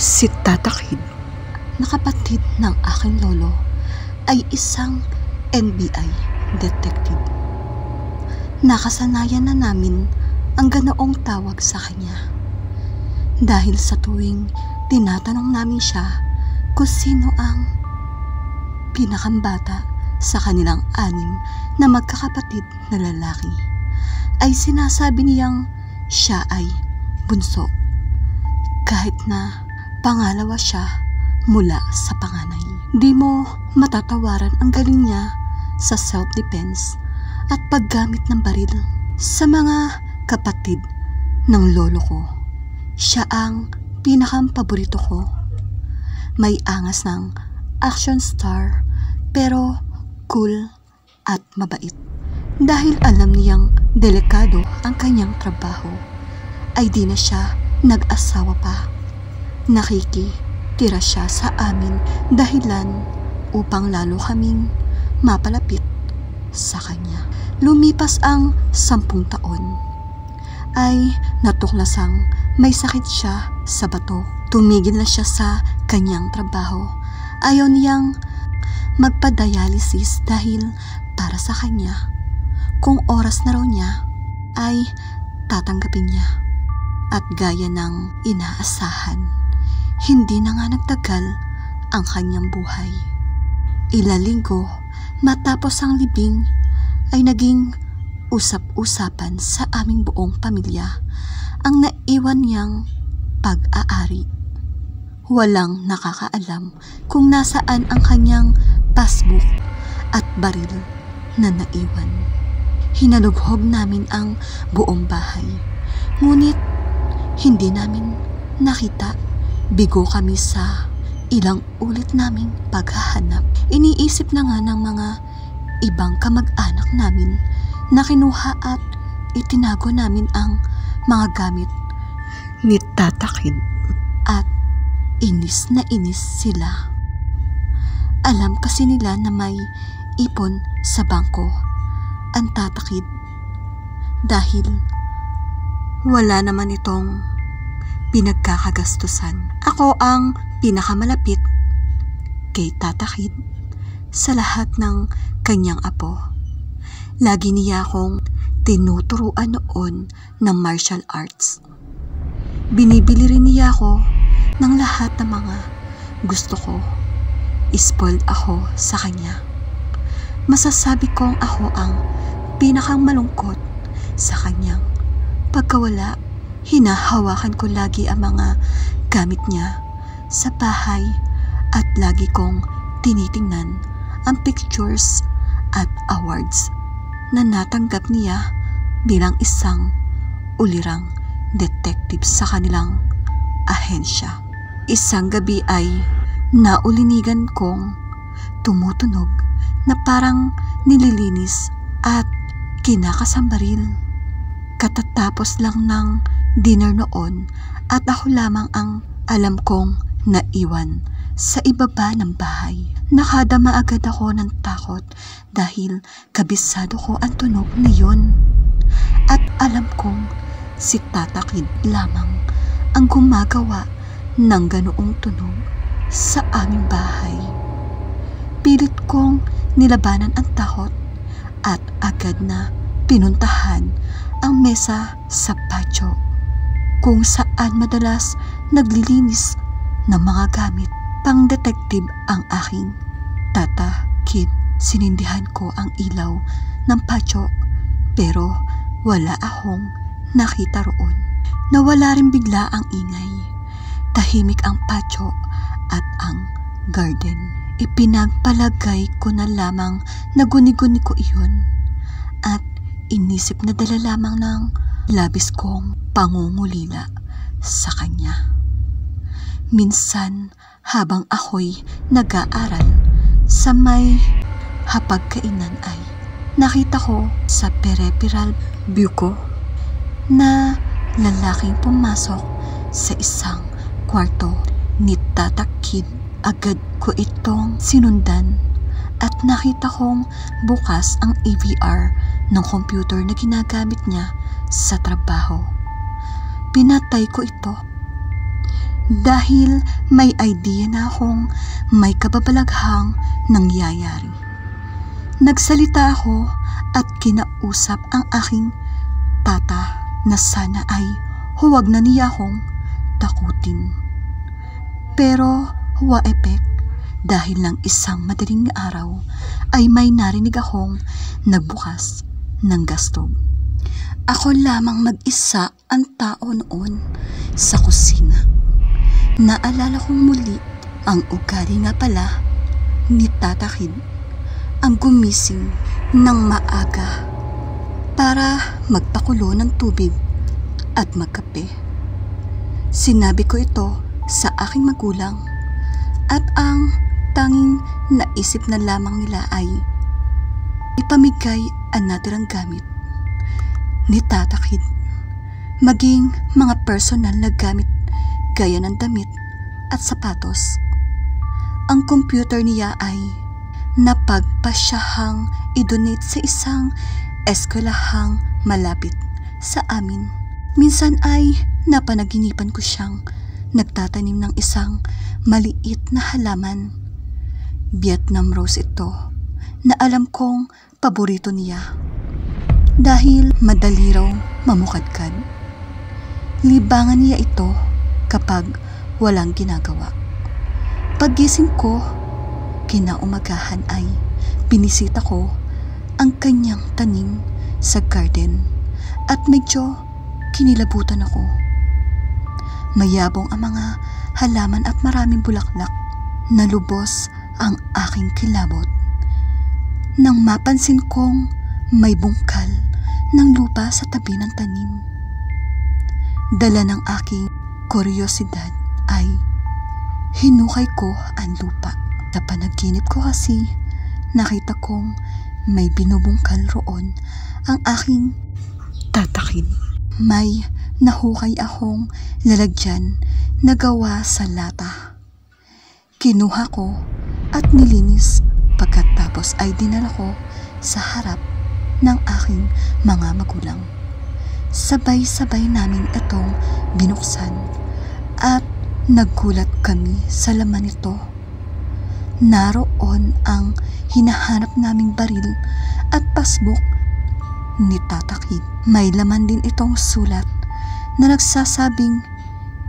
Si Tata Kid, na kapatid ng aking lolo, ay isang NBI detective. Nakasanayan na namin ang ganoong tawag sa kanya. Dahil sa tuwing tinatanong namin siya kung sino ang pinakambata sa kanilang 6 na magkakapatid na lalaki, ay sinasabi niyang siya ay bunso, kahit na pangalawa siya mula sa panganay. Di mo matatawaran ang galing niya sa self-defense at paggamit ng baril. Sa mga kapatid ng lolo ko, siya ang pinakampaborito ko. May angas ng action star pero cool at mabait. Dahil alam niyang delikado ang kanyang trabaho, ay di na siya nag-asawa pa. Nakikitira siya sa amin dahilan upang lalo kaming mapalapit sa kanya. Lumipas ang 10 taon, ay natuklasang may sakit siya sa bato. Tumigil na siya sa kanyang trabaho. Ayaw niyang magpa-dialysis dahil para sa kanya, kung oras na raw niya, ay tatanggapin niya. At gaya ng inaasahan, hindi na nga nagtagal ang kanyang buhay. Ilang linggo matapos ang libing, ay naging usap-usapan sa aming buong pamilya ang naiwan niyang pag-aari. Walang nakakaalam kung nasaan ang kanyang passbook at baril na naiwan. Hinalughog namin ang buong bahay, ngunit hindi namin nakita. Bigo kami sa ilang ulit naming paghahanap. Iniisip na nga ng mga ibang kamag-anak namin na kinuha at itinago namin ang mga gamit ni Tata Kid, at inis na inis sila. Alam kasi nila na may ipon sa bangko ang Tata Kid, dahil wala naman itong pinagkakagastusan. Ako ang pinakamalapit kay Tata Kid sa lahat ng kanyang apo. Lagi niya akong tinuturuan noon ng martial arts. Binibili rin niya ako ng lahat ng mga gusto ko. Spoiled ako sa kanya. Masasabi kong ako ang pinakang malungkot sa kanyang pagkawala. Hinahawakan ko lagi ang mga gamit niya sa bahay at lagi kong tinitingnan ang pictures at awards na natanggap niya bilang isang ulirang detective sa kanilang ahensya. Isang gabi ay naulinigan kong tumutunog na parang nililinis at kinakasambaril. Katatapos lang ng dinner noon at ako lamang ang alam kong naiwan sa ibaba ng bahay. Nakadama agad ako ng takot dahil kabisado ko ang tunog na yun. At alam kong si Tata Kid lamang ang gumagawa ng ganoong tunog sa aming bahay. Pilit kong nilabanan ang takot at agad na pinuntahan ang mesa sa patio, kung saan madalas naglilinis ng mga gamit. Pang-detective ang aking Tata Kid. Sinindihan ko ang ilaw ng patio pero wala akong nakita roon. Nawala rin bigla ang ingay. Tahimik ang patio at ang garden. Ipinagpalagay ko na lamang na guni-guni ko iyon at inisip na dala lamang ng labis kong pangungulila sa kanya. Minsan habang ako'y nag-aaral sa may hapagkainan ay nakita ko sa peripheral view ko na lalaking pumasok sa isang kwarto ni Tata Kid. Agad ko itong sinundan at nakita kong bukas ang AVR ng computer na ginagamit niya sa trabaho. Pinatay ko ito. dahil may idea na akong may kababalaghang nangyayari. Nagsalita ako at kinausap ang aking tata na sana ay huwag na niya akong takutin. Pero huwa epek, dahil ng isang madaling araw ay may narinig akong nagbukas ng gastog. Ako lamang mag-isa ang tao noon sa kusina. Naalala kong muli ang ugali nga pala ni Tata Kid, ang gumising ng maaga para magpakulo ng tubig at magkape. Sinabi ko ito sa aking magulang at ang tanging naisip na lamang nila ay ipamigay ang natirang gamit ni Tata Kid, maging mga personal na gamit gaya ng damit at sapatos. Ang computer niya ay napagpasyahang i-donate sa isang eskwelahang malapit sa amin. Minsan ay napanaginipan ko siyang nagtatanim ng isang maliit na halaman. Vietnam rose ito na alam kong paborito niya dahil madali raw mamukadkad. Libangan niya ito kapag walang ginagawa. Paggising ko, kinaumagahan ay binisita ko ang kanyang tanim sa garden at medyo kinilabutan ako. Mayabong ang mga halaman at maraming bulaklak. Nalubos ang aking kilabot nang mapansin kong may bungkal ng lupa sa tabi ng tanim. Dala ng aking kuryosidad ay hinukay ko ang lupa. Sa panaginip ko kasi nakita kong may binubungkal roon ang aking Tata Kid. May nahukay akong lalagyan na gawa sa lata. Kinuha ko at nilinis, pagkatapos ay dinala ko sa harap ng aking mga magulang. Sabay-sabay namin itong binuksan at naggulat kami sa laman nito. Naroon ang hinahanap naming baril at passbook ni Tata Kid. May laman din itong sulat na nagsasabing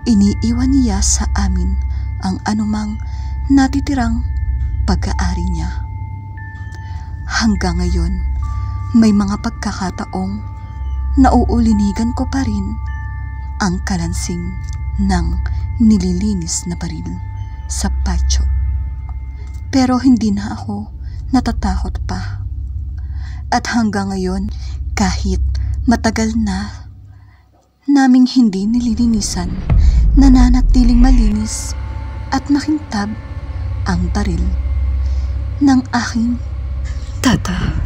iniiwan niya sa amin ang anumang natitirang pag-aari niya. Hanggang ngayon, may mga pagkakataong nauulinigan ko pa rin ang kalansing ng nililinis na baril sa patio. Pero hindi na ako natatakot pa. At hanggang ngayon, kahit matagal na naming hindi nililinisan, nananatiling malinis at makintab ang baril ng aking tata.